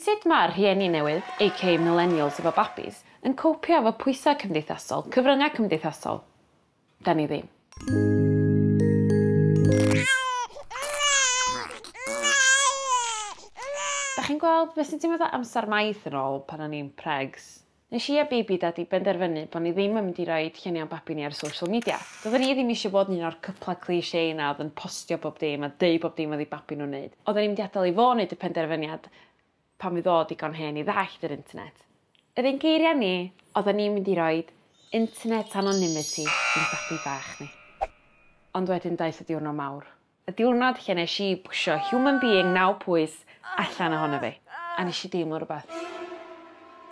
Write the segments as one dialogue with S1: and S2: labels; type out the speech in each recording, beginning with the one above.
S1: Sut mae'r rhieni newydd, aka millennials efo babis, yn copio efo pwysau cymdeithasol, cyfryngau cymdeithasol? Da ni ddim. Da chi'n gweld beth sy'n teimlo fatha amser maith yn ôl pan o'n i'n pregs? Nes i a baby daddy benderfynu bod ni ddim yn mynd i roid lluniau o'n babi ni ar social media. Doedden ni ddim eisiau bod yn un o'r cypla cliché 'na oedd yn postio bob dim a deud bob dim oedd eu babi nhw'n neud. Oedden ni'n mynd i adael i fo neud y penderfyniad pan fydd o digon hen i ddallt yr internet. Yr ein geiriau ni, oedden ni'n mynd i roid internet anonymity i'n babi bach ni. Ond wedyn daeth y diwrnod mawr. Y diwrnod lle nes i bwsio human being 9 pwys allan ohono fi. A nes i deimlo rhywbeth.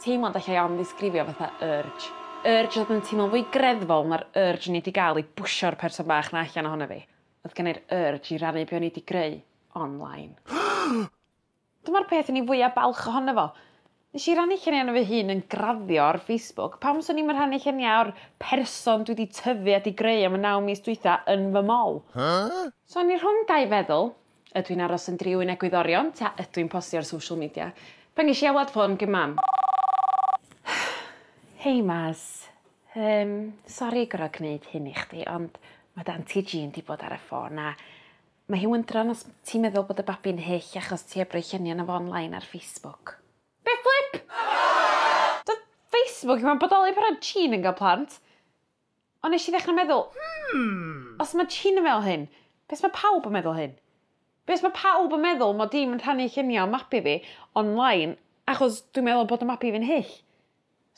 S1: Teimlad allai ond ddisgrifio fatha urge. Urge oedd yn teimlo'n fwy greddfol na'r urge o'n i 'di gael i bwsio'r person bach 'na allan ohono fi. Oedd gen i'r urge i rannu be o'n i 'di greu online. Dyma'r peth o'n i fwya balch ohono fo. Nes i rannu lluniau ono fy hun yn graddio ar Facebook. Pam swn i'm yn rhannu lluniau o'r person dwi 'di tyfu a 'di greu am y 9 mis dwytha yn fy mol? So o'n i rhwng dau feddwl, ydw i'n aros yn driw i'n egwyddorion ta ydw i'n postio ar social media? Pan gesh i alwad ffôn gin mam. Hei Maz, sori gor'o' gneud hyn i chdi ond ma' dy aunty Jean 'di bod ar y ffôn a Mae hi'n wyndran os ti'n meddwl bod y babi'n hyll achos ti heb roi lluniau yna fo online ar Facebook. Be fflip? Doedd Facebook ddim yn bodoli pan oedd Jean yn cael plant. Ond nes i ddechrau meddwl, os mae Jean yn meddwl hyn, be os mae pawb yn meddwl hyn? Be os mae pawb yn meddwl mod i'm yn rhannu lluniau o mabi fi online achos dwi'n meddwl bod y mabi fi'n hyll?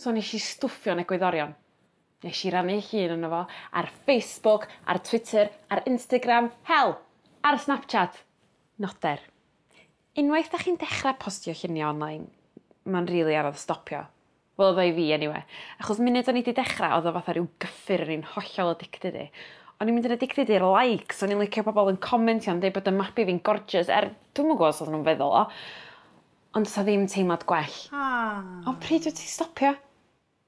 S1: So nes i stwffio'n egwyddorion. Nes i rannu llun ono fo ar Facebook, ar Twitter, ar Instagram, hell, ar Snapchat. Noder. Unwaith 'dach chi'n dechrau postio lluniau online, mae'n rili anodd stopio. Wel oedd o i fi eniwe. Achos munud o'n i 'di dechrau oedd o fatha rhyw gyffur o'n i'n hollol addicted i. O'n i'n mynd yn addicted i'r likes, o'n i'n licio pobl yn comentio yn deud bod y mabi fi'n gorgeous, er dwi'm yn gwybod os oedden nhw'n feddwl o. Ond does 'na ddim teimlad gwell. Ond pryd wyt ti'n stopio?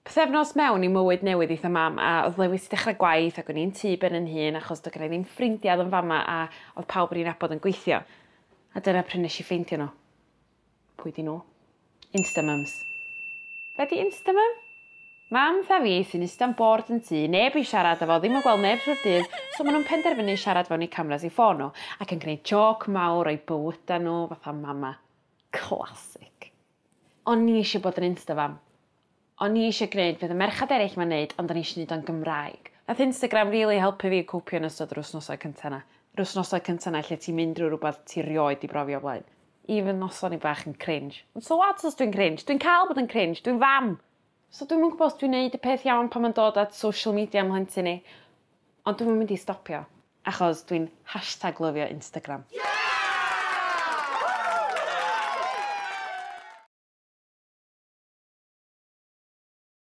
S1: Pythefnos mewn i mywyd newydd eitha mam a oedd Lewis 'di dechrau gwaith ac o'n i'n tŷ ben yn hun achos doedd gen i ddim ffrindiau oedd yn fama a oedd pawb o'n i'n nabod yn gweithio. A dyna pryd nes i ffeindio nhw. Pwy 'di nhw? Instamums. Be 'di Instamum? Mam 'tha fi sy'n ista'n bored yn tŷ, neb i siarad efo, ddim yn gweld neb trwy'r dydd, so ma' nhw'n penderfynu siarad fewn eu cameras eu ffôn nhw ac yn gneud jôc mawr o'u bywyda nhw fatha mama. Classic. O'n i eisiau bod yn Instafam. O'n i eisiau gwneud beth y merched eraill ma'n neud ond o'n i eisiau neud o'n Gymraeg. Nath Instagram rili helpu fi copio yn ystod yr wythnosau cynta 'na. Yr wythnosau cynta 'na lle ti'n mynd drwy rwbath ti rioed 'di brofio o blaen. Even os o'n i bach yn cringe. Ond so what os dwi'n cringe? Dwi'n cael bod yn cringe, dwi'n fam! So dwi'm yn gwybod os dwi'n neud y peth iawn pan ma'n dod at social media 'mhlentyn i. Ond dwi'm yn mynd i stopio. Achos dwi'n hashtag lyfio Instagram.